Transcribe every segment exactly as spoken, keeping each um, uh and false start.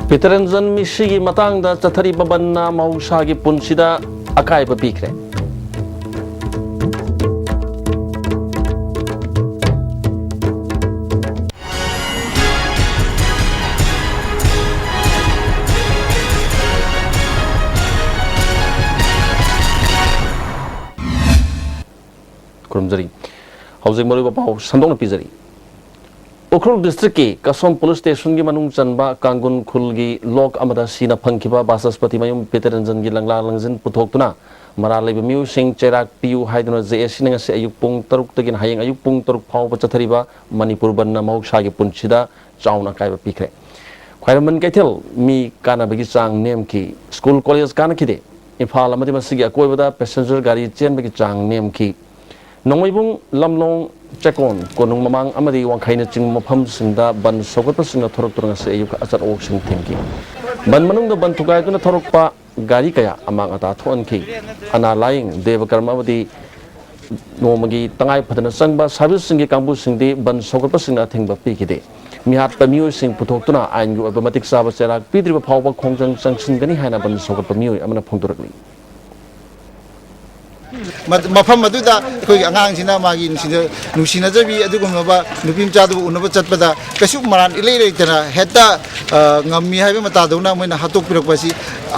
ꯄꯤꯇꯔꯟꯖꯟ ꯃꯤꯁꯤꯒꯤ ꯃꯇꯥꯡꯗ ꯆꯠꯊꯔꯤꯕ ꯕꯟꯅ ꯃꯍꯧꯁꯥꯒꯤ ꯄꯨꯟꯁꯤꯗ ꯑꯀꯥꯏꯕ ꯄꯤꯈ꯭ꯔꯦ꯫ ꯈꯨꯔꯨꯝꯖꯔꯤ꯫ ꯍꯧꯖꯤꯛ ꯃꯔꯨꯑꯣꯏꯕ ꯄꯥꯎ ꯁꯟꯗꯣꯛꯅ ꯄꯤꯖꯔꯤ꯫ ꯎꯈ꯭ꯔꯨꯜ ꯗꯤꯁꯇ꯭ꯔꯤꯛꯀꯤ ꯀꯁꯣꯝ ꯄꯨꯂꯤꯁ ꯁ꯭ꯇꯦꯁꯟꯒꯤ ꯃꯅꯨꯡ ꯆꯟꯕ ꯀꯥꯡꯒꯨꯟ ꯈꯨꯜꯒꯤ ꯂꯣꯛ ꯑꯃꯗ ꯁꯤꯅ ꯐꯪꯈꯤꯕ ꯕꯥꯁꯁꯄꯇꯤ ꯃꯌꯨꯝ ꯄꯤꯇꯔꯟꯖꯟꯒꯤ ꯂꯪꯂꯥ ꯂꯪꯖꯤꯟ ꯄꯨꯊꯣꯛꯇꯨꯅ ꯃꯔꯥꯜ ꯂꯩꯕ ꯃꯤꯑꯣꯏꯁꯤꯡ ꯆꯩꯔꯥꯛ ꯄꯤꯌꯨ ꯍꯥꯏꯗꯨꯅ ꯖꯦ ꯑꯦ ꯁꯤꯅ ꯉꯁꯤ ꯑꯌꯨꯛ ꯄꯨꯡ ꯇꯔꯨꯛꯇꯒꯤꯅ ꯍꯌꯦꯡ ꯑꯌꯨꯛ ꯄꯨꯡ ꯇꯔꯨꯛ ꯐꯥꯎꯕ ꯆꯠꯊꯔꯤꯕ ꯃꯅꯤꯄꯨꯔ ꯕꯟꯅ ꯃꯍꯧꯁꯥꯒꯤ ꯄꯨꯟꯁꯤꯗ ꯆꯥꯎꯅ ꯑꯀꯥꯏꯕ ꯄꯤꯈ꯭ꯔꯦ꯫ ꯈ꯭ꯋꯥꯏꯔꯝꯕꯟ ꯀꯩꯊꯦꯜ ꯃꯤ ꯀꯥꯅꯕꯒꯤ ꯆꯥꯡ ꯅꯦꯝꯈꯤ꯫ ꯁ꯭ꯀꯨꯜ ꯀꯣꯂꯦꯖ ꯀꯥꯅꯈꯤꯗꯦ꯫ ꯏꯝꯐꯥꯜ ꯑꯃꯗꯤ ꯃꯁꯤꯒꯤ ꯑꯀꯣꯏꯕꯗ ꯄꯦꯁꯦꯟꯖꯔ ꯒꯥꯔꯤ ꯆꯦꯟꯕꯒꯤ ꯆꯥꯡ ꯅꯦꯝꯈꯤ꯫ ꯅꯣꯡꯃꯩꯕꯨꯡ, ꯂꯝꯂꯣꯡ, ꯆꯦꯛꯀꯣꯟ, ꯀꯣꯅꯨꯡ ꯃꯃꯥꯡ ꯑꯃꯗꯤ ꯋꯥꯡꯈꯩꯅꯆꯤꯡꯕ ꯃꯐꯝꯁꯤꯡꯗ ꯕꯟ ꯁꯧꯒꯠꯄꯁꯤꯡꯅ ꯊꯣꯔꯛꯇꯨꯅ ꯉꯁꯤ ꯑꯌꯨꯛ ꯑꯆꯠ ꯑꯋꯣꯛꯁꯤꯡ ꯊꯤꯡꯈꯤ꯫ ꯕꯟ ꯃꯅꯨꯡꯗ ꯕꯟ ꯊꯨꯒꯥꯏꯗꯨꯅ ꯊꯣꯔꯛꯄ ꯒꯥꯔꯤ ꯀꯌꯥ ꯑꯃꯥꯡ ꯑꯇꯥ ꯊꯣꯛꯍꯟꯈꯤ꯫ ꯑꯅꯥ ꯂꯥꯌꯦꯡ, ꯗꯦꯕ ꯀꯔꯃ ꯑꯃꯗꯤ ꯅꯣꯡꯃꯒꯤ ꯇꯉꯥꯏ ꯐꯗꯅ ꯆꯪꯕ ꯁꯥꯔꯚꯤꯁꯁꯤꯡꯒꯤ ꯀꯥꯡꯕꯨꯁꯤꯡꯗꯤ ꯕꯟ ꯁꯧꯒꯠꯄꯁꯤꯡꯅ ꯑꯊꯤꯡꯕ ꯄꯤꯈꯤꯗꯦ꯫ ꯃꯤꯍꯥꯠꯄ ꯃꯤꯑꯣꯏꯁꯤꯡ ꯄꯨꯊꯣꯛꯇꯨꯅ ꯑꯥꯏꯟꯒꯤ ꯑꯣꯏꯕ ꯃꯇꯤꯛ ꯆꯥꯕ ꯆꯩꯔꯥꯛ ꯄꯤꯗ꯭ꯔꯤꯕ ꯐꯥꯎꯕ ꯈꯣꯡꯖꯪ ꯆꯪꯁꯤꯟꯒꯅꯤ ꯍꯥꯏꯅ ꯕꯟ ꯁꯧꯒꯠꯄ ꯃꯤꯑꯣꯏ ꯑꯃꯅ ꯐꯣꯡꯗꯣꯔꯛꯂꯤ꯫ ꯃ-, ꯃꯐꯝ ꯑꯗꯨꯗ ꯑꯩꯈꯣꯏꯒꯤ ꯑꯉꯥꯡꯁꯤꯅ ꯃꯥꯒꯤ ꯅꯨꯡꯁꯤꯅ-, ꯅꯨꯡꯁꯤꯅꯖꯕꯤ ꯑꯗꯨꯒꯨꯝꯂꯕ ꯅꯨꯄꯤ ꯃꯆꯥꯗꯨꯕꯨ ꯎꯅꯕ ꯆꯠꯄꯗ ꯀꯩꯁꯨ ꯃꯔꯥꯟ ꯏꯂꯩ ꯂꯩꯇꯅ ꯍꯦꯛꯇ, ꯑ, ꯉꯝꯃꯤ ꯍꯥꯏꯕ ꯃꯇꯥꯗꯧꯅ ꯃꯣꯏꯅ ꯍꯥꯠꯇꯣꯛꯄꯤꯔꯛꯄ ꯑꯁꯤ,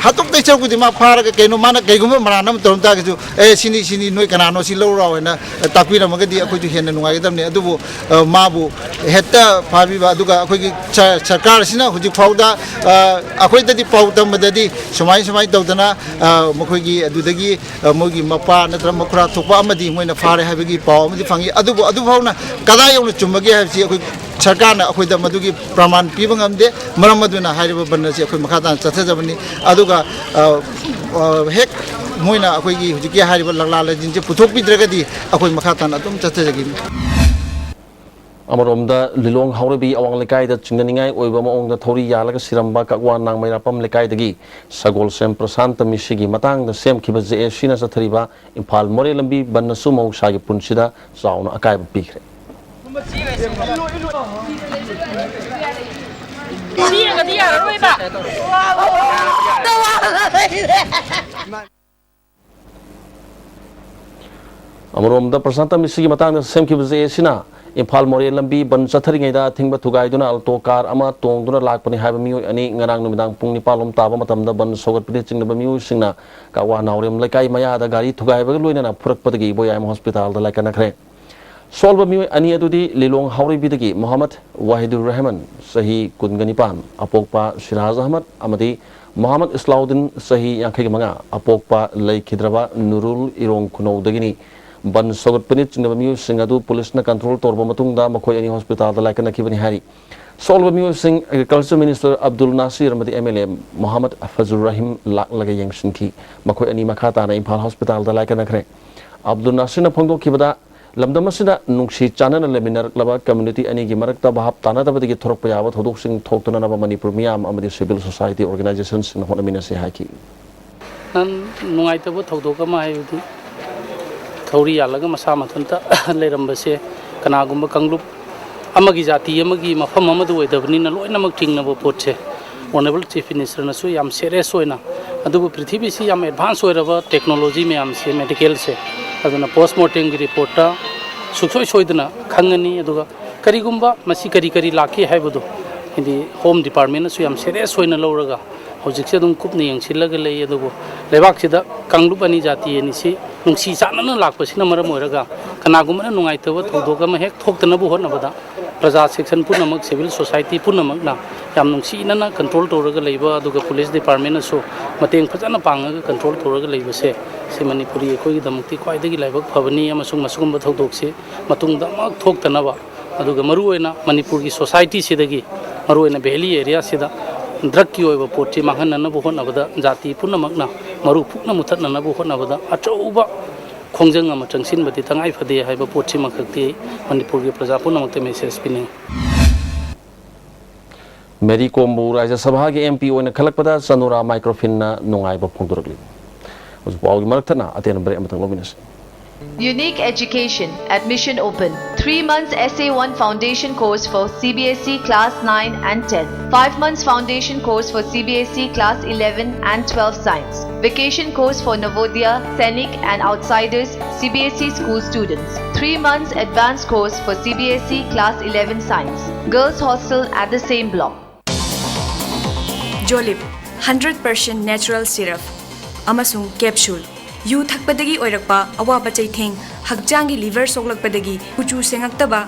ꯍꯥꯠꯇꯣꯛꯇꯣꯏ ꯁꯔꯨꯛꯄꯨꯗꯤ ꯃꯥ ꯐꯥꯔꯒ ꯀꯩꯅꯣ ꯃꯥꯅ ꯀꯩꯒꯨꯝꯕ ꯃꯔꯥꯟ ꯑꯃ ꯇꯧꯔꯝ ꯇꯥꯔꯒꯁꯨ, "ꯑꯦ, ꯁꯤꯅꯤ, ꯁꯤꯅꯤ, ꯅꯣꯏ ꯀꯅꯥꯅꯣ, ꯁꯤ ꯂꯧꯔꯣ" ꯍꯥꯏꯅ ꯇꯥꯛꯄꯤꯔꯝꯃꯒꯗꯤ ꯑꯩꯈꯣꯏꯁꯨ ꯍꯦꯟꯅ ꯅꯨꯡꯉꯥꯏꯒꯗꯕꯅꯤ꯫ ꯑꯗꯨꯕꯨ, ꯑ, ꯃꯥꯕꯨ ꯍꯦꯛꯇ ꯐꯥꯕꯤꯕ, ꯑꯗꯨꯒ ꯑꯩꯈꯣꯏꯒꯤ ꯁ-, ꯁꯔꯀꯥꯔꯁꯤꯅ ꯍꯧꯖꯤꯛ ꯐꯥꯎꯗ, ꯑ, ꯑꯩꯈꯣꯏꯗꯗꯤ ꯄꯥꯎ ꯇꯝꯕꯗꯗꯤ ꯁꯨꯃꯥꯏ ꯁꯨꯃꯥꯏ ꯇꯧꯗꯅ, ꯑ, ꯃꯈꯣꯏꯒꯤ ꯑꯗꯨꯗꯒꯤ, ꯑ, ꯃꯣꯏꯒꯤ ꯃꯄꯥ ꯅꯠꯇ꯭ꯔꯒ ꯃꯈꯨꯔꯥ ꯊꯣꯛꯄ ꯑꯃꯗꯤ ꯃꯣꯏꯅ ꯐꯥꯔꯦ ꯍꯥꯏꯕꯒꯤ ꯄꯥꯎ ꯑꯃꯗꯤ ꯐꯪꯉꯤ꯫ ꯑꯗꯨꯕꯨ ꯑꯗꯨꯐꯥꯎꯅ ꯀꯗꯥꯏ ꯌꯧꯅ ꯆꯨꯝꯕꯒꯦ ꯍꯥꯏꯕꯁꯤ ꯑꯩꯈꯣꯏ ꯁꯔꯀꯥꯔꯅ ꯑꯩꯈꯣꯏꯗ ꯃꯗꯨꯒꯤ ꯄ꯭ꯔꯃꯥꯟ ꯄꯤꯕ ꯉꯝꯗꯦ꯫ ꯃꯔꯝ ꯑꯗꯨꯅ ꯍꯥꯏꯔꯤꯕ ꯕꯟ ꯑꯁꯤ ꯑꯩꯈꯣꯏ ꯃꯈꯥ ꯇꯥꯅ ꯆꯠꯊꯖꯕꯅꯤ꯫ ꯑꯗꯨꯒ, ꯑ, ꯑ, ꯍꯦꯛ ꯃꯣꯏꯅ ꯑꯩꯈꯣꯏꯒꯤ ꯍꯧꯖꯤꯛꯀꯤ ꯍꯥꯏꯔꯤꯕ ꯂꯪꯂꯥ ꯂꯪꯖꯤꯟꯁꯦ ꯄꯨꯊꯣꯛꯄꯤꯗ꯭ꯔꯒꯗꯤ ꯑꯩꯈꯣꯏ ꯃꯈꯥ ꯇꯥꯅ ꯑꯗꯨꯝ ꯆꯠꯊꯖꯒꯅꯤ꯫ ꯑꯃꯔꯣꯝꯗ, ꯂꯤꯂꯣꯡ ꯍꯥꯎꯔꯩꯕꯤ ꯑꯋꯥꯡ ꯂꯩꯀꯥꯏꯗ ꯆꯤꯡꯅꯅꯤꯡꯉꯥꯏ ꯑꯣꯏꯕ ꯃꯑꯣꯡꯗ ꯊꯧꯔꯤ ꯌꯥꯜꯂꯒ ꯁꯤꯔꯝꯕ ꯀꯛꯋꯥ ꯅꯥꯡꯃꯩꯔꯥꯄꯝ ꯂꯩꯀꯥꯏꯗꯒꯤ ꯁꯒꯣꯜꯁꯦꯝ ꯄ꯭ꯔꯁꯥꯟꯇ ꯃꯤꯁꯤꯒꯤ ꯃꯇꯥꯡꯗ ꯁꯦꯝꯈꯤꯕ ꯖꯦ ꯑꯦ ꯁꯤꯅ ꯆꯠꯊꯔꯤꯕ ꯏꯝꯐꯥꯜ ꯃꯣꯔꯦ ꯂꯝꯕꯤ ꯕꯟꯅꯁꯨ ꯃꯍꯧꯁꯥꯒꯤ ꯄꯨꯟꯁꯤꯗ ꯆꯥꯎꯅ ꯑꯀꯥꯏꯕ ꯄꯤꯈ꯭ꯔꯦ꯫ ꯌꯦꯡꯉꯗꯤ ꯌꯥꯔꯔꯣꯏꯕ꯫ ꯑꯃꯔꯣꯝꯗ, ꯄ꯭ꯔꯁꯥꯟꯇ ꯃꯤꯁꯤꯒꯤ ꯃꯇꯥꯡꯗ ꯁꯦꯝꯈꯤꯕ ꯖꯦ ꯑꯦꯁꯤꯅ ꯏꯝꯐꯥꯜ ꯃꯣꯔꯦ ꯂꯝꯕꯤ ꯕꯟ ꯆꯠꯊꯔꯤꯉꯩꯗ ꯊꯤꯡꯕ ꯊꯨꯒꯥꯏꯗꯨꯅ ꯑꯜꯇꯣ ꯀꯥꯔ ꯑꯃ ꯇꯣꯡꯗꯨꯅ ꯂꯥꯛꯄꯅꯤ ꯍꯥꯏꯕ ꯃꯤꯑꯣꯏ ꯑꯅꯤ ꯉꯔꯥꯡ ꯅꯨꯃꯤꯗꯥꯡ ꯄꯨꯡ ꯅꯤꯄꯥꯟ ꯂꯣꯝ ꯇꯥꯕ ꯃꯇꯝꯗ ꯕꯟ ꯁꯧꯒꯠꯄꯅ ꯆꯤꯡꯅꯕ ꯃꯤꯑꯣꯏꯁꯤꯡꯅ ꯀꯛꯋꯥ ꯅꯥꯎꯔꯦꯝ ꯂꯩꯀꯥꯏ ꯃꯌꯥꯗ ꯒꯥꯔꯤ ꯊꯨꯒꯥꯏꯕꯒ ꯂꯣꯏꯅꯅ ꯐꯨꯔꯛꯄꯗꯒꯤ ꯏꯕꯣꯌꯥꯏꯃ ꯍꯣꯁꯄꯤꯇꯥꯜꯗ ꯂꯥꯏꯀꯠꯅꯈ꯭ꯔꯦ꯫ ꯁꯣꯛꯂꯕ ꯃꯤꯑꯣꯏ ꯑꯅꯤ ꯑꯗꯨꯗꯤ ꯂꯤꯂꯣꯡ ꯍꯥꯎꯔꯩꯕꯤꯗꯒꯤ ꯃꯣꯍꯝꯃꯗ ꯋꯥꯍꯤꯗꯨꯔ ꯔꯍꯃꯟ, ꯆꯍꯤ ꯀꯨꯟꯒ ꯅꯤꯄꯥꯟ, ꯑꯄꯣꯛꯄ ꯁꯤꯔꯥꯖ ꯑꯍꯃꯗ, ꯑꯃꯗꯤ ꯃꯣꯍꯝꯃꯗ ꯏꯁꯂꯥꯎꯗꯤꯟ, ꯆꯍꯤ ꯌꯥꯡꯈꯩꯒ ꯃꯉꯥ, ꯑꯄꯣꯛꯄ ꯂꯩꯈꯤꯗ꯭ꯔꯕ ꯅꯨꯔꯨꯜ ꯏꯔꯣꯡ ꯈꯨꯅꯧꯗꯒꯤꯅꯤ꯫ ꯕꯟ ꯁꯧꯒꯠꯄꯅ ꯆꯤꯡꯅꯕ ꯃꯤꯑꯣꯏꯁꯤꯡ ꯑꯗꯨ ꯄꯨꯂꯤꯁꯅ ꯀꯟꯇ꯭ꯔꯣꯜ ꯇꯧꯔꯕ ꯃꯇꯨꯡꯗ ꯃꯈꯣꯏ ꯑꯅꯤ ꯍꯣꯁꯄꯤꯇꯥꯜꯗ ꯂꯥꯏꯀꯠꯅꯈꯤꯕꯅꯤ ꯍꯥꯏꯔꯤ꯫ ꯁꯣꯛꯂꯕ ꯃꯤꯑꯣꯏꯁꯤꯡ ꯑꯦꯒ꯭ꯔꯤꯀꯜꯆꯔ ꯃꯤꯅꯤꯁꯇꯔ ꯑꯕꯗꯨꯜ ꯅꯥꯁꯤꯔ ꯑꯃꯗꯤ M L A Mohammad ꯐꯖꯨꯔ Rahim ꯂꯥꯛꯂꯒ ꯌꯦꯡꯁꯤꯟꯈꯤ꯫ ꯃꯈꯣꯏ ꯑꯅꯤ ꯃꯈꯥ ꯇꯥꯅ ꯏꯝꯐꯥꯜ ꯍꯣꯁꯄꯤꯇꯥꯜꯗ ꯂꯥꯏꯀꯠꯅꯈ꯭ꯔꯦ꯫ ꯑꯕꯗꯨꯜ ꯅꯥꯁꯤꯔꯅ ꯐꯣꯡꯗꯣꯛꯈꯤꯕꯗ, ꯂꯝꯗꯝ ꯑꯁꯤꯗ ꯅꯨꯡꯁꯤ ꯆꯥꯟꯅꯅ ꯂꯩꯃꯤꯟꯅꯔꯛꯂꯕ ꯀꯝꯃ꯭ꯌꯨꯅꯤꯇꯤ ꯑꯅꯤꯒꯤ ꯃꯔꯛꯇ ꯚꯥꯞ ꯇꯥꯅꯗꯕꯗꯒꯤ ꯊꯣꯔꯛꯄ ꯌꯥꯕ ꯊꯧꯗꯣꯛꯁꯤꯡ ꯊꯣꯛꯇꯅꯅꯕ ꯃꯅꯤꯄꯨꯔ ꯃꯤꯌꯥꯝ ꯑꯃꯗꯤ ꯁꯤꯚꯤꯜ ꯁꯣꯁꯥꯏꯇꯤ ꯑꯣꯔꯒꯅꯥꯏꯖꯦꯁꯟꯁꯤꯡꯅ ꯍꯣꯠꯅꯃꯤꯟꯅꯁꯤ ꯍꯥꯏꯈꯤ꯫ ꯅꯪ ꯅꯨꯡꯉꯥꯏꯇꯕ ꯊꯧꯗꯣꯛ ꯑꯃ ꯍꯥꯏꯕꯗꯤ ꯊꯧꯔꯤ ꯌꯥꯜꯂꯒ ꯃꯁꯥ ꯃꯊꯟꯇ ꯂꯩꯔꯝꯕꯁꯦ ꯀꯅꯥꯒꯨꯝꯕ ꯀꯥꯡꯂꯨꯞ ꯑꯃꯒꯤ ꯖꯥꯇꯤ ꯑꯃꯒꯤ ꯃꯐꯝ ꯑꯃꯗ ꯑꯣꯏꯗꯕꯅꯤꯅ ꯂꯣꯏꯅꯃꯛ ꯆꯤꯡꯅꯕ ꯄꯣꯠꯁꯦ Honourable Chief Minister ꯅꯁꯨ ꯌꯥꯝ serious ꯑꯣꯏꯅ, ꯑꯗꯨꯕꯨ ꯄ꯭ꯔꯤꯊꯤꯕꯤꯁꯤ ꯌꯥꯝ advance ꯑꯣꯏꯔꯕ technology ꯃꯌꯥꯝꯁꯦ, medical ꯁꯦ, ꯑꯗꯨꯅ post mortem ꯒꯤ report ꯇ ꯁꯨꯡꯁꯣꯏ ꯁꯣꯏꯗꯅ ꯈꯪꯉꯅꯤ꯫ ꯑꯗꯨꯒ ꯀꯔꯤꯒꯨꯝꯕ ꯃꯁꯤ ꯀꯔꯤ ꯀꯔꯤ ꯂꯥꯛꯈꯤ ꯍꯥꯏꯕꯗꯣ, ꯍꯥꯏꯗꯤ Home Department ꯅꯁꯨ ꯌꯥꯝ serious ꯑꯣꯏꯅ ꯂꯧꯔꯒ ꯍꯧꯖꯤꯛꯁꯦ ꯑꯗꯨꯝ ꯀꯨꯞꯅ ꯌꯦꯡꯁꯤꯜꯂꯒ ꯂꯩ꯫ ꯑꯗꯨꯕꯨ ꯂꯩꯕꯥꯛꯁꯤꯗ ꯀꯥꯡꯂꯨꯞ ꯑꯅꯤ ꯖꯥꯇꯤ ꯑꯅꯤꯁꯤ ꯅꯨꯡꯁꯤ ꯆꯥꯟꯅꯅ ꯂꯥꯛꯄꯁꯤꯅ ꯃꯔꯝ ꯑꯣꯏꯔꯒ ꯀꯅꯥꯒꯨꯝꯕꯅ ꯅꯨꯡꯉꯥꯏꯇꯕ ꯊꯧꯗꯣꯛ ꯑꯃ ꯍꯦꯛ ꯊꯣꯛꯇꯅꯕ ꯍꯣꯠꯅꯕꯗ ꯄ꯭ꯔꯖꯥ section ꯄꯨꯝꯅꯃꯛ, civil society ꯄꯨꯝꯅꯃꯛꯅ ꯌꯥꯝ ꯅꯨꯡꯁꯤꯅꯅ control ꯇꯧꯔꯒ ꯂꯩꯕ, ꯑꯗꯨꯒ police department ꯅꯁꯨ ꯃꯇꯦꯡ ꯐꯖꯅ ꯄꯥꯡꯉꯒ control ꯇꯧꯔꯒ ꯂꯩꯕꯁꯦ, ꯁꯤ ꯃꯅꯤꯄꯨꯔꯤ ꯑꯩꯈꯣꯏꯒꯤꯗꯃꯛꯇꯤ ꯈ꯭ꯋꯥꯏꯗꯒꯤ ꯂꯥꯏꯕꯛ ꯐꯕꯅꯤ꯫ ꯑꯃꯁꯨꯡ ꯃꯁꯤꯒꯨꯝꯕ ꯊꯧꯗꯣꯛꯁꯤ ꯃꯇꯨꯡꯗ ꯑꯃꯨꯛ ꯊꯣꯛꯇꯅꯕ, ꯑꯗꯨꯒ ꯃꯔꯨꯑꯣꯏꯅ ꯃꯅꯤꯄꯨꯔꯒꯤ society ꯁꯤꯗꯒꯤ, ꯃꯔꯨꯑꯣꯏꯅ valley area ꯁꯤꯗ drug ꯀꯤ ꯑꯣꯏꯕ ꯄꯣꯠꯁꯤ ꯃꯥꯡꯍꯟꯅꯅꯕ ꯍꯣꯠꯅꯕꯗ, ꯖꯥꯇꯤ ꯄꯨꯝꯅꯃꯛꯅ ꯃꯔꯨ ꯄꯨꯛꯅ ꯃꯨꯊꯠꯅꯅꯕ ꯍꯣꯠꯅꯕꯗ ꯑꯆꯧꯕ ꯈꯣꯡꯖꯪ ꯑꯃ ꯆꯪꯁꯤꯟꯕꯗꯤ ꯇꯉꯥꯏ ꯐꯗꯦ ꯍꯥꯏꯕ ꯄꯣꯠꯁꯤꯃꯈꯛꯇꯤ ꯃꯅꯤꯄꯨꯔꯒꯤ ꯄ꯭ꯔꯖꯥ ꯄꯨꯝꯅꯃꯛꯇ message ꯄꯤꯅꯤꯡꯏ꯫ ꯃꯦꯔꯤ ꯀꯣꯝꯕꯨ ꯔꯥꯖ꯭ꯌ ꯁꯚꯥꯒꯤ ꯑꯦꯝ ꯄꯤ ꯑꯣꯏꯅ ꯈꯜꯂꯛꯄꯗ ꯆꯅꯨꯔꯥ ꯃꯥꯏꯀ꯭ꯔꯣꯐꯤꯟꯅ ꯅꯨꯡꯉꯥꯏꯕ ꯐꯣꯡꯗꯣꯔꯛꯂꯤ꯫ ꯍꯧꯖꯤꯛ ꯄꯥꯎꯒꯤ ꯃꯔꯛ ꯊꯠꯅ ꯑꯇꯦꯟꯕ break ꯑꯃꯇꯪ ꯂꯧꯃꯤꯟꯅꯁꯤ꯫ Unique Education, admission open. Three months S A one foundation course for C B S E class nine and ten. Five months foundation course for C B S E class eleven and twelve science. Vacation course for Navodaya, Sainik and outsiders C B S E school students. Three months advanced course for C B S E class eleven science. Girls hostel at the same block. ꯖꯣꯂꯤꯞ hundred percent natural syrup ꯑꯃꯁꯨꯡ capsule. ꯌꯨ ꯊꯛꯄꯗꯒꯤ ꯑꯣꯏꯔꯛꯄ ꯑꯋꯥꯕ ꯆꯩꯊꯦꯡ, ꯍꯛꯆꯥꯡꯒꯤ liver ꯁꯣꯛꯂꯛꯄꯗꯒꯤ ꯀꯨꯆꯨ ꯁꯦꯡꯉꯛꯇꯕ,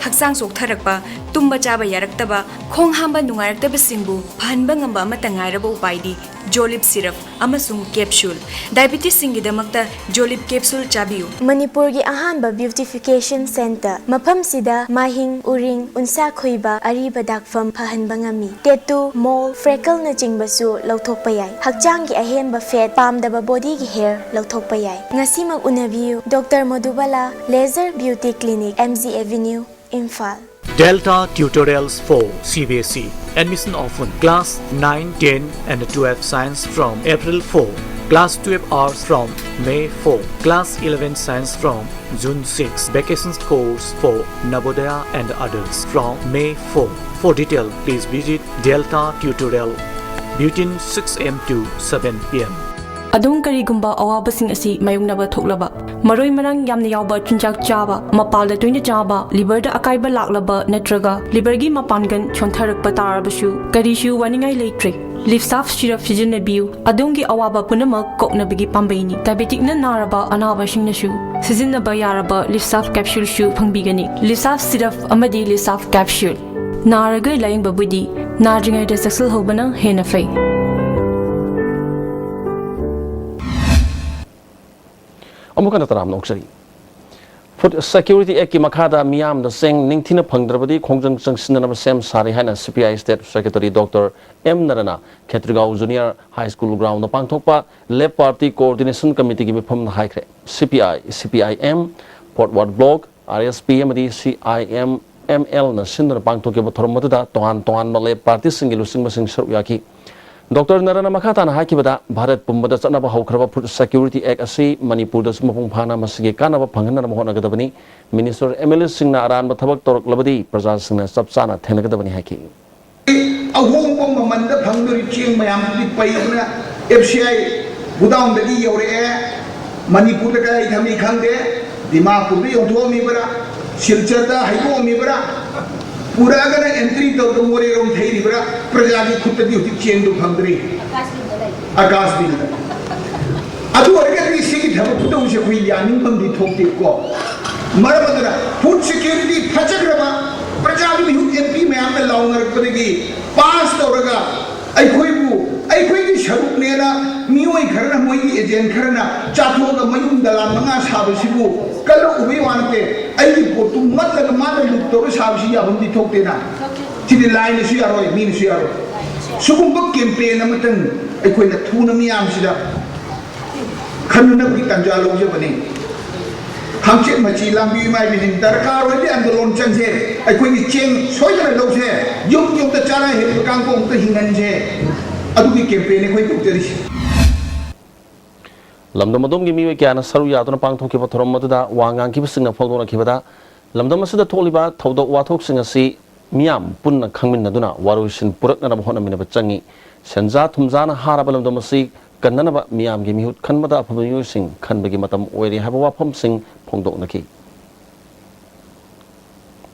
ꯍꯛꯆꯥꯡ ꯆꯣꯛꯊꯔꯛꯄ, ꯇꯨꯝꯕ ꯆꯥꯕ ꯌꯥꯔꯛꯇꯕ, ꯈꯣꯡ ꯍꯥꯝꯕ ꯅꯨꯡꯉꯥꯏꯔꯛꯇꯕꯁꯤꯡꯕꯨ ꯐꯍꯟꯕ ꯉꯝꯕ ꯑꯃꯠꯇ ꯉꯥꯏꯔꯕ ꯎꯄꯥꯏꯗꯤ ꯖꯣꯂꯤꯞ ꯁꯤꯔꯞ ꯑꯃꯁꯨꯡ ꯀꯦꯞꯁꯨꯜ꯫ ꯗꯥꯏꯕꯤꯇꯤꯁꯁꯤꯡꯒꯤꯗꯃꯛꯇ ꯖꯣꯂꯤꯞ ꯀꯦꯞꯁꯨꯜ ꯆꯥꯕꯤꯌꯨ꯫ ꯃꯅꯤꯄꯨꯔꯒꯤ ꯑꯍꯥꯟꯕ ꯕ꯭ꯌꯨꯇꯤꯐꯤꯀꯦꯁꯟ ꯁꯦꯟꯇꯔ꯫ ꯃꯐꯝꯁꯤꯗ ꯃꯥꯏꯍꯤꯡ, ꯎꯔꯤꯡ, ꯎꯟꯁꯥ ꯈꯨꯏꯕ, ꯑꯔꯤꯕ ꯗꯥꯛꯐꯝ ꯐꯍꯟꯕ ꯉꯝꯃꯤ꯫ ꯇꯦꯇꯨ, ꯃꯣꯜ, ꯐ꯭ꯔꯦꯀꯜꯅꯆꯤꯡꯕꯁꯨ ꯂꯧꯊꯣꯛꯄ ꯌꯥꯏ꯫ ꯍꯛꯆꯥꯡꯒꯤ ꯑꯍꯦꯟꯕ ꯐꯦꯠ, ꯄꯥꯝꯗꯕ ꯕꯣꯗꯤꯒꯤ ꯍꯦꯌꯔ ꯂꯧꯊꯣꯛꯄ ꯌꯥꯏ꯫ ꯉꯁꯤꯃꯛ ꯎꯅꯕꯤꯌꯨ, doctor Modhubala laser beauty clinic, M G avenue, Imphal. Delta Tutorials for C B S E. Admission open. Class nine, ten and twelve science from April four. Class twelve arts from May four. Class eleven science from June six. Vacations course for Navodaya and others from May four. For detail, please visit Delta Tutorial between six A M to seven P M. ꯑꯗꯣꯝ ꯀꯔꯤꯒꯨꯝꯕ ꯑꯋꯥꯕꯁꯤꯡ ꯑꯁꯤ ꯃꯥꯌꯣꯛꯅꯕ ꯊꯣꯛꯂꯕ, ꯃꯔꯣꯏ ꯃꯔꯥꯡ ꯌꯥꯝꯅ ꯌꯥꯎꯕ ꯆꯤꯟꯖꯥꯛ ꯆꯥꯕ, ꯃꯄꯥꯜꯗ ꯇꯣꯏꯅ ꯆꯥꯕ, ꯂꯤꯚꯔꯗ ꯑꯀꯥꯏꯕ ꯂꯥꯛꯂꯕ ꯅꯠꯇ꯭ꯔꯒ ꯂꯤꯚꯔꯒꯤ ꯃꯄꯥꯟꯒꯟ ꯁꯣꯟꯊꯔꯛꯄ ꯇꯥꯔꯕꯁꯨ ꯀꯔꯤꯁꯨ ꯋꯥꯅꯤꯡꯉꯥꯏ ꯂꯩꯇ꯭ꯔꯦ꯫ ꯂꯤꯞꯁꯥꯐ ꯁꯤꯔꯞ ꯁꯤꯖꯤꯟꯅꯕꯤꯌꯨ꯫ ꯑꯗꯣꯝꯒꯤ ꯑꯋꯥꯕ ꯄꯨꯝꯅꯃꯛ ꯀꯣꯛꯅꯕꯒꯤ ꯄꯥꯝꯕꯩꯅꯤ꯫ ꯗꯥꯏꯕꯦꯇꯤꯛꯅ ꯅꯥꯔꯕ ꯑꯅꯥꯕꯁꯤꯡꯅꯁꯨ ꯁꯤꯖꯤꯟꯅꯕ ꯌꯥꯔꯕ ꯂꯤꯞꯁꯥꯐ ꯀꯦꯞꯁꯨꯜꯁꯨ ꯐꯪꯕꯤꯒꯅꯤ꯫ ꯂꯤꯞꯁꯥꯐ ꯁꯤꯔꯞ ꯑꯃꯗꯤ ꯂꯤꯞꯁꯥꯐ ꯀꯦꯞꯁꯨꯜ꯫ ꯅꯥꯔꯒ ꯂꯥꯌꯦꯡꯕꯕꯨꯗꯤ ꯅꯥꯗ꯭ꯔꯤꯉꯩꯗ ꯆꯦꯛꯁꯤꯜꯍꯧꯕꯅ ꯍꯦꯟꯅ ꯐꯩ꯫ ꯑꯃꯨꯛ ꯍꯟꯅ ꯇꯔꯥꯝꯅ ꯑꯣꯛꯆꯔꯤ꯫ ꯐꯨꯗ ꯁꯦꯀ꯭ꯌꯨꯔꯤꯇꯤ ꯑꯦꯛꯀꯤ ꯃꯈꯥꯗ ꯃꯤꯌꯥꯝꯗ ꯆꯦꯡ ꯅꯤꯡꯊꯤꯅ ꯐꯪꯗ꯭ꯔꯕꯗꯤ ꯈꯣꯡꯖꯪ ꯆꯪꯁꯤꯟꯅꯅꯕ ꯁꯦꯝ ꯁꯥꯔꯤ ꯍꯥꯏꯅ C P I state secretary doctor M Nara Khetrigao junior high school ground ꯄꯥꯡꯊꯣꯛꯄ ꯂꯦꯞ ꯄꯥꯔꯇꯤ ꯀꯣꯑꯣꯔꯗꯤꯅꯦꯁꯟ ꯀꯃꯤꯇꯤꯒꯤ ꯃꯤꯐꯝꯗ ꯍꯥꯏꯈ꯭ꯔꯦ꯫ ꯁꯤ ꯄꯤ ꯑꯥꯏ, ꯁꯤ ꯄꯤ ꯑꯥꯏ M, forward block, R S P ꯑꯃꯗꯤ ꯁꯤ ꯑꯥꯏ ꯑꯦꯝ ꯑꯦꯝ ꯑꯦꯜꯅ ꯁꯤꯟꯗꯨꯅ ꯄꯥꯡꯊꯣꯛꯈꯤꯕ ꯊꯧꯔꯝ ꯑꯗꯨꯗ ꯇꯣꯉꯥꯟ ꯇꯣꯉꯥꯟꯕ ꯂꯦꯞ ꯄꯥꯔꯇꯤꯁꯤꯡꯒꯤ ꯂꯨꯆꯤꯡꯕꯁꯤꯡ ꯁꯔꯨꯛ ꯌꯥꯈꯤ꯫ ꯗꯣꯛꯇꯔ ꯅꯔꯅ ꯃꯈꯥ ꯇꯥꯅ ꯍꯥꯏꯈꯤꯕꯗ, ꯚꯥꯔꯠ ꯄꯨꯝꯕꯗ ꯆꯠꯅꯕ ꯍꯧꯈ꯭ꯔꯕ Food Security Act ꯑꯁꯤ ꯃꯅꯤꯄꯨꯔꯗꯁꯨ ꯃꯄꯨꯡ ꯐꯥꯅ ꯃꯁꯤꯒꯤ ꯀꯥꯟꯅꯕ ꯐꯪꯍꯟꯅꯕ ꯍꯣꯠꯅꯒꯗꯕꯅꯤ꯫ Minister, MLAꯁꯤꯡꯅ ꯑꯔꯥꯟꯕ ꯊꯕꯛ ꯇꯧꯔꯛꯂꯕꯗꯤ ꯄ꯭ꯔꯖꯥꯁꯤꯡꯅ ꯆꯞ ꯆꯥꯅ ꯊꯦꯡꯅꯒꯗꯕꯅꯤ ꯍꯥꯏꯈꯤ꯫ ꯑꯍꯣꯡꯕ ꯃꯃꯜꯗ ꯐꯪꯗꯣꯔꯤ ꯆꯦꯡ ꯃꯌꯥꯝꯗꯨꯗꯤ ꯄꯩꯗꯅ F C I godownꯗꯒꯤ ꯌꯧꯔꯛꯑꯦ, ꯃꯅꯤꯄꯨꯔꯗ ꯀꯗꯥꯏ ꯊꯝꯃꯤ ꯈꯪꯗꯦ, ꯗꯤꯃꯥꯄꯨꯔꯗ ꯌꯣꯟꯊꯣꯛꯑꯝꯃꯤꯕ꯭ꯔꯥ, ꯁꯤꯜꯆꯔꯗ ꯍꯩꯗꯣꯛꯑꯝꯃꯤꯕ꯭ꯔꯥ, ꯄꯨꯔꯛꯑꯒꯅ entry ꯇꯧꯔꯒ ꯃꯣꯔꯦꯔꯣꯝ ꯊꯩꯔꯤꯕ꯭ꯔꯥ? ꯄ꯭ꯔꯖꯥꯒꯤ ꯈꯨꯠꯇꯗꯤ ꯍꯧꯖꯤꯛ ꯆꯦꯡꯗꯨ ꯐꯪꯗ꯭ꯔꯤ꯫ ꯑꯀꯥꯁ ꯕꯤꯟꯗ꯫ ꯑꯗꯨ ꯑꯣꯏꯔꯒꯗꯤ ꯁꯤꯒꯤ ꯊꯕꯛ ꯈꯨꯇꯧꯁꯦ ꯑꯩꯈꯣꯏ ꯌꯥꯅꯤꯡꯐꯝꯗꯤ ꯊꯣꯛꯇꯦꯀꯣ꯫ ꯃꯔꯝ ꯑꯗꯨꯅ Food Security ꯐꯖꯈ꯭ꯔꯕ, ꯄ꯭ꯔꯖꯥꯒꯤ ꯃꯤꯍꯨꯠ M P ꯃꯌꯥꯝꯅ ꯂꯥꯎꯅꯔꯛꯄꯗꯒꯤ pass ꯇꯧꯔꯒ ꯑꯩꯈꯣꯏꯕꯨ, ꯑꯩꯈꯣꯏꯒꯤ ꯁꯔꯨꯛꯅꯦꯅ ꯃꯤꯑꯣꯏ ꯈꯔꯅ, ꯃꯣꯏꯒꯤ agent ꯈꯔꯅ ꯆꯥꯊꯣꯛꯑꯒ ꯃꯌꯨꯝ ꯗꯂꯥꯟ ꯃꯉꯥ ꯁꯥꯕꯁꯤꯕꯨ ꯀꯜꯂꯛꯎꯕꯩ ꯋꯥ ꯅꯠꯇꯦ꯫ ꯑꯩꯒꯤ ꯄꯣꯠꯇꯨ ꯃꯠꯂꯒ ꯃꯥꯅ ꯂꯨꯠ ꯇꯧꯔ ꯁꯥꯕꯁꯤ ꯌꯥꯐꯝꯗꯤ ꯊꯣꯛꯇꯦꯅ꯫ ꯁꯤꯗꯤ ꯂꯥꯏꯅꯁꯨ ꯌꯥꯔꯣꯏ, ꯃꯤꯅꯁꯨ ꯌꯥꯔꯣꯏ꯫ ꯁꯤꯒꯨꯝꯕ campaign ꯑꯃꯇꯪ ꯑꯩꯈꯣꯏꯅ ꯊꯨꯅ ꯃꯤꯌꯥꯝꯁꯤꯗ ꯈꯟꯅꯅꯕꯒꯤ ꯇꯥꯟꯖꯥ ꯂꯧꯖꯕꯅꯤ꯫ ꯍꯪꯆꯤꯠ ꯃꯆꯤ ꯂꯥꯡꯕꯤꯌꯨ, ꯏꯃꯥ ꯏꯕꯦꯟꯁꯤꯡ꯫ ꯗꯔꯀꯥꯔ ꯑꯣꯏꯔꯗꯤ ꯑꯟꯗꯣꯂꯣꯟ ꯆꯪꯁꯦ, ꯑꯩꯈꯣꯏꯒꯤ ꯆꯦꯡ ꯁꯣꯏꯗꯅ ꯂꯧꯁꯦ, ꯌꯨꯝ ꯌꯨꯝꯗ ꯆꯔꯥ ꯍꯦꯟꯕ ꯀꯥꯡꯕꯨ ꯑꯃꯨꯛꯇ ꯍꯤꯡꯍꯟꯁꯦ꯫ ꯑꯗꯨꯒꯤ campaign ꯑꯩꯈꯣꯏ ꯇꯧꯖꯔꯤꯁꯤ꯫ ꯂꯝꯗꯝ ꯑꯗꯣꯝꯒꯤ ꯃꯤꯑꯣꯏ ꯀꯌꯥꯅ ꯁꯔꯨꯛ ꯌꯥꯗꯨꯅ ꯄꯥꯡꯊꯣꯛꯈꯤꯕ ꯊꯧꯔꯝ ꯑꯗꯨꯗ ꯋꯥ ꯉꯥꯡꯈꯤꯕꯁꯤꯡꯅ ꯐꯣꯡꯗꯣꯛꯅꯈꯤꯕꯗ, ꯂꯝꯗꯝ ꯑꯁꯤꯗ ꯊꯣꯛꯂꯤꯕ ꯊꯧꯗꯣꯛ ꯋꯥꯊꯣꯛꯁꯤꯡ ꯑꯁꯤ ꯃꯤꯌꯥꯝ ꯄꯨꯟꯅ ꯈꯪꯃꯤꯟꯅꯗꯨꯅ ꯋꯥꯔꯣꯏꯁꯤꯟ ꯄꯨꯔꯛꯅꯅꯕ ꯍꯣꯠꯅꯃꯤꯟꯅꯕ ꯆꯪꯏ꯫ ꯁꯦꯟꯖꯥ ꯊꯨꯝꯖꯥꯅ ꯍꯥꯔꯕ ꯂꯝꯗꯝ ꯑꯁꯤ ꯀꯟꯅꯅꯕ ꯃꯤꯌꯥꯝꯒꯤ ꯃꯤꯍꯨꯠ ꯈꯟꯕꯗ ꯑꯐꯕ ꯃꯤꯑꯣꯏꯁꯤꯡ ꯈꯟꯕꯒꯤ ꯃꯇꯝ ꯑꯣꯏꯔꯦ ꯍꯥꯏꯕ ꯋꯥꯐꯝꯁꯤꯡ ꯐꯣꯡꯗꯣꯛꯅꯈꯤ꯫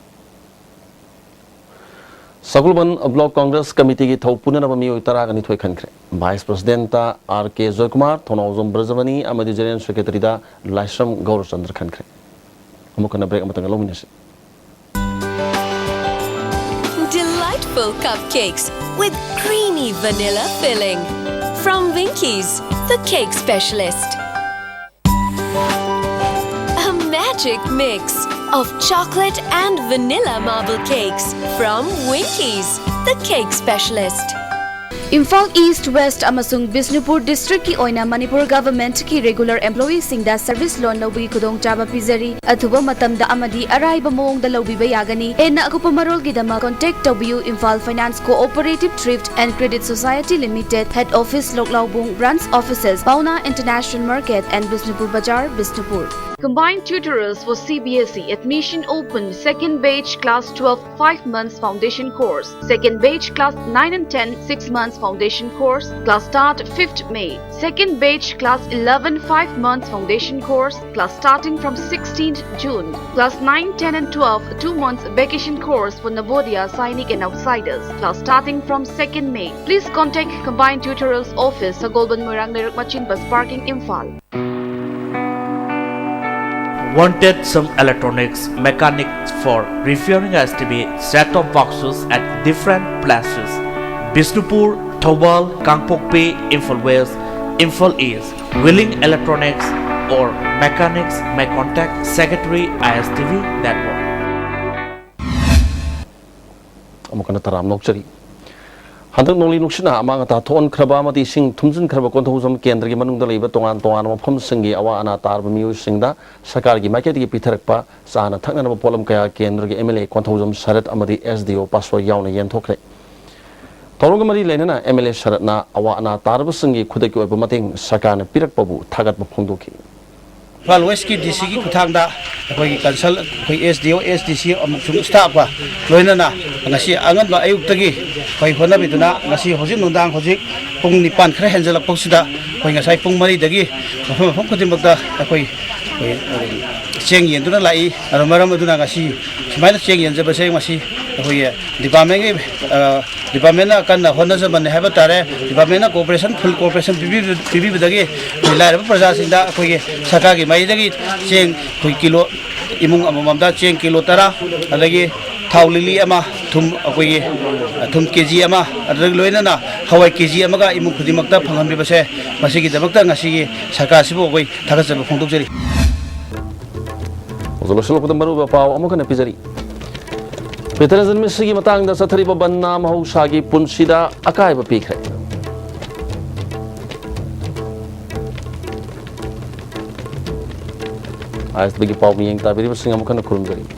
ꯁꯒꯣꯜꯕꯟ Block Congress Committeeꯒꯤ ꯊꯧ ꯄꯨꯅꯅꯕ ꯃꯤꯑꯣꯏ ꯇꯔꯥꯒ ꯅꯤꯊꯣꯏ ꯈꯟꯈ꯭ꯔꯦ꯫ Vice Presidentꯇ R K ꯖꯣꯏꯀꯨꯃꯥꯔ, ꯊꯧꯅꯥꯎꯖꯝ ꯕ꯭ꯔꯖꯃꯅꯤ ꯑꯃꯗꯤ General Secretaryꯗ ꯂꯥꯏꯁ꯭ꯔꯝ ꯒꯧꯔꯆꯟꯗ꯭ꯔ ꯈꯟꯈ꯭ꯔꯦ꯫ ꯑꯃꯨꯛ ꯍꯟꯅ break ꯑꯃꯇꯪ ꯂꯧꯃꯤꯟꯅꯁꯤ꯫ Delightful cupcakes with creamy vanilla filling from Winkies, the cake specialist. A magic mix of chocolate and vanilla marble cakes from Winkies, the cake specialist. Imphal east, West ꯑꯃꯁꯨꯡ ꯕꯤꯁꯅꯨꯄꯨꯔ ꯗꯤꯁ꯭ꯠꯔꯤꯛꯀꯤ ꯑꯣꯏꯅ Manipur ꯒꯚꯔꯟꯃꯦꯟꯠꯀꯤ regular ꯑꯦꯝꯄ꯭ꯂꯣꯌꯤꯁꯤꯡꯗ service ꯂꯣꯟ ꯂꯧꯕꯒꯤ ꯈꯨꯗꯣꯡꯆꯥꯕ ꯄꯤꯖꯔꯤ꯫ ꯑꯊꯨꯕ ꯃꯇꯝꯗ ꯑꯃꯗꯤ ꯑꯔꯥꯏꯕ ꯃꯑꯣꯡꯗ ꯂꯧꯕꯤꯕ ꯌꯥꯒꯅꯤ꯫ ꯍꯦꯟꯅ ꯑꯀꯨꯞꯄ ꯃꯔꯣꯜꯒꯤꯗꯃꯛ contact ꯇꯧꯕꯤꯌꯨ, Imphal Finance Cooperative Thrift and Credit Society Limited, Head Office, ꯂꯣꯛꯂꯥꯎꯕꯨꯡ, Branch Offices, Paona International Market and Bishnupur Bazar, Bishnupur. Combined tutorials for C B S E. Admission open. Second batch class twelve, five months foundation course. Second batch class nine and ten, six months foundation course. Class start fifth May. Second batch class eleven, five months foundation course. Class starting from sixteenth June. Class nine, ten and twelve, two months vacation course for Navodaya, Sainik and outsiders. Class starting from second May. Please contact Combined Tutorials Office, Sagolband Moirang Leiruk Machin Bus Parking, Imphal. Wanted some electronics mechanics for repairing S T V set-top boxes at different places: Bishnupur, Thoubal, Kangpokpi, Imphal West, Imphal East. Willing electronics or mechanics may contact Secretary I S T V Network. ꯑꯃꯨꯛ ꯍꯟꯅ ꯇꯔꯥꯝꯅ ꯑꯣꯛꯆꯔꯤ꯫ ꯍꯟꯗꯛ ꯅꯣꯡꯂꯩ ꯅꯨꯡꯁꯤꯠꯅ ꯑꯃꯥꯡ ꯑꯇꯥ ꯊꯣꯛꯍꯟꯈ꯭ꯔꯕ ꯑꯃꯗꯤ ꯏꯁꯤꯡ ꯊꯨꯝꯖꯤꯟꯈ꯭ꯔꯕ ꯀꯣꯟꯊꯧꯖꯝ ꯀꯦꯟꯗ꯭ꯔꯒꯤ ꯃꯅꯨꯡꯗ ꯂꯩꯕ ꯇꯣꯉꯥꯟ ꯇꯣꯉꯥꯟꯕ ꯃꯐꯝꯁꯤꯡꯒꯤ ꯑꯋꯥ ꯑꯅꯥ ꯇꯥꯔꯕ ꯃꯤꯑꯣꯏꯁꯤꯡꯗ ꯁꯔꯀꯥꯔꯒꯤ ꯃꯥꯏꯀꯩꯗꯒꯤ ꯄꯤꯊꯔꯛꯄ ꯆꯥꯅ ꯊꯛꯅꯅꯕ ꯄꯣꯠꯂꯝ ꯀꯌꯥ ꯀꯦꯟꯗ꯭ꯔꯒꯤ M L A ꯀꯣꯟꯊꯧꯖꯝ ꯁꯔꯠ ꯑꯃꯗꯤ S D O ꯄꯥꯁꯋꯥꯏ ꯌꯥꯎꯅ ꯌꯦꯟꯊꯣꯛꯈ꯭ꯔꯦ꯫ ꯊꯧꯔꯝꯒ ꯃꯔꯤ ꯂꯩꯅꯅ M L A ꯁꯔꯠꯅ ꯑꯋꯥ ꯑꯅꯥ ꯇꯥꯔꯕꯁꯤꯡꯒꯤ ꯈꯨꯗꯛꯀꯤ ꯑꯣꯏꯕ ꯃꯇꯦꯡ ꯁꯔꯀꯥꯔꯅ ꯄꯤꯔꯛꯄꯕꯨ ꯊꯥꯒꯠꯄ ꯐꯣꯡꯗꯣꯛꯈꯤ꯫ ꯏꯝꯐꯥꯜ ꯋꯦꯁ꯭ꯠꯀꯤ D C ꯒꯤ ꯈꯨꯠꯊꯥꯡꯗ ꯑꯩꯈꯣꯏꯒꯤ ꯀꯟꯁꯜ-, ꯑꯩꯈꯣꯏ S D O, S D C ꯑꯃꯁꯨꯡ staff ꯀ ꯂꯣꯏꯅꯅ ꯉꯁꯤ ꯑꯉꯟꯕ ꯑꯌꯨꯛꯇꯒꯤ ꯑꯩꯈꯣꯏ ꯍꯣꯠꯅꯕꯤꯗꯨꯅ ꯉꯁꯤ ꯍꯧꯖꯤꯛ ꯅꯨꯡꯗꯥꯡ ꯍꯧꯖꯤꯛ ꯄꯨꯡ ꯅꯤꯄꯥꯟ ꯈꯔ ꯍꯦꯟꯖꯜꯂꯛꯄꯁꯤꯗ ꯑꯩꯈꯣꯏ ꯉꯁꯥꯏ ꯄꯨꯡ ꯃꯔꯤꯗꯒꯤ ꯃꯐꯝ ꯃꯐꯝ ꯈꯨꯗꯤꯡꯃꯛꯇ ꯑꯩꯈꯣꯏ, ꯑꯩꯈꯣꯏ, ꯑ, ꯆꯦꯡ ꯌꯦꯟꯗꯨꯅ ꯂꯥꯛꯏ꯫ ꯑꯗꯨꯅ ꯃꯔꯝ ꯑꯗꯨꯅ ꯉꯁꯤ ꯁꯨꯃꯥꯏꯅ ꯆꯦꯡ ꯌꯦꯟꯖꯕꯁꯦ ꯉꯁꯤ ꯑꯩꯈꯣꯏꯒꯤ department ꯀꯤ, ꯑ, department ꯅ ꯀꯟꯅ ꯍꯣꯠꯅꯖꯃꯟꯅꯦ ꯍꯥꯏꯕ ꯇꯥꯔꯦ꯫ Department ꯅ cooperation, full cooperation ꯄꯤꯕꯤꯕ-, ꯄꯤꯕꯤꯕꯗꯒꯤ ꯑꯩꯈꯣꯏ ꯂꯥꯏꯔꯕ ꯄ꯭ꯔꯖꯥꯁꯤꯡꯗ ꯑꯩꯈꯣꯏꯒꯤ ꯁꯔꯀꯥꯔꯒꯤ ꯃꯥꯏꯀꯩꯗꯒꯤ ꯆꯦꯡ ꯑꯩꯈꯣꯏ ꯀꯤꯂꯣ, ꯏꯃꯨꯡ ꯑꯃꯃꯝꯗ ꯆꯦꯡ ꯀꯤꯂꯣ ꯇꯔꯥ, ꯑꯗꯒꯤ ꯊꯥꯎ ꯂꯤꯛꯂꯤ ꯑꯃ, ꯊꯨꯝ ꯑꯩꯈꯣꯏꯒꯤ, ꯑ, ꯊꯨꯝ KG ꯑꯃ, ꯑꯗꯨꯗꯒꯤ ꯂꯣꯏꯅꯅ ꯍꯋꯥꯏ KG ꯑꯃꯒ ꯏꯃꯨꯡ ꯈꯨꯗꯤꯡꯃꯛꯇ ꯐꯪꯍꯟꯕꯤꯕꯁꯦ, ꯃꯁꯤꯒꯤꯗꯃꯛꯇ ꯉꯁꯤꯒꯤ ꯁꯔꯀꯥꯔꯁꯤꯕꯨ ꯑꯩꯈꯣꯏ ꯊꯥꯒꯠꯆꯕ ꯐꯣꯡꯗꯣꯛꯆꯔꯤ꯫ ꯍꯧꯖꯤꯛ ꯂꯣꯏꯁꯤꯜꯂꯛꯄꯗ ꯃꯔꯨꯑꯣꯏꯕ ꯄꯥꯎ ꯑꯃꯨꯛ ꯍꯟꯅ ꯄꯤꯖꯔꯤ꯫ ꯄꯤꯇꯔ ꯖꯟꯃꯤꯁꯤꯒꯤ ꯃꯇꯥꯡꯗ ꯆꯠꯊꯔꯤꯕ ꯕꯟꯅ ꯃꯍꯧꯁꯥꯒꯤ ꯄꯨꯟꯁꯤꯗ ꯑꯀꯥꯏꯕ ꯄꯤꯈ꯭ꯔꯦ꯫ ꯑꯥꯏ ꯑꯦꯁ ꯕꯤꯒꯤ ꯄꯥꯎ ꯃꯤꯠꯌꯦꯡ ꯇꯥꯕꯤꯔꯤꯕꯁꯤꯡ ꯑꯃꯨꯛ ꯍꯟꯅ ꯈꯨꯔꯨꯝꯖꯔꯤ꯫